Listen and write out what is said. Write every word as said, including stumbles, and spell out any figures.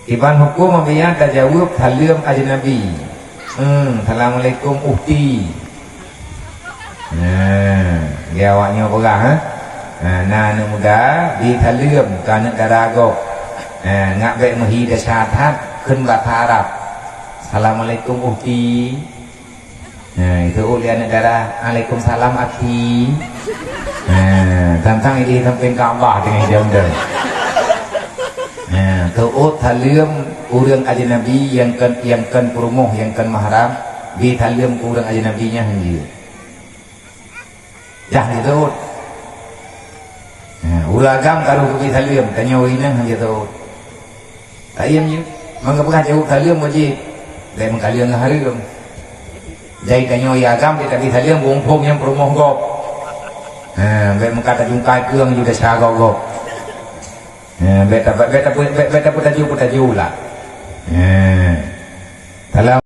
Iban huköm apabila tajaweueb saleuem ajnabi. Hmm, "Assalamualaikum, ukhti." Nah, di awak nyoe peugah, eh? Nah, na aneuk muda, bi saleuem keu aneuk dara gob. Nah, ngat bék meuhi desya that, kheun basa Arab. "Assalamualaikum, ukhti." Nah, itu ulih aneuk dara, "Waalaikumsalam, akhi." Nah, tantang ini samping Ka'bah dengan hidang dah. Nah, teuôt saleuem ureueng ajnabi nyang kon, nyang kon peurumoh, nyang kon mahram, bi saleuem keu ureueng ajnabi nyan hanjeuet. Jah jiteuôt. Ha, ureueng agam ka rôh geubi saleuem, tanyoe ureueng inong hana jiteuôt. Taiem jih, meukeubah jaweueb saleuem wajéb. Bék meukaleueng ngon hareuem. Jadi tanyoe ureueng agam, tabi saleuem, bungkong nyang peurumoh gob. Ha, bék meuka tajungkai keueng ju desya gob-gob. Ha, bék ta-, bék ta-, bék, bék tapeutajô-peutajô lah. Ha. Dalam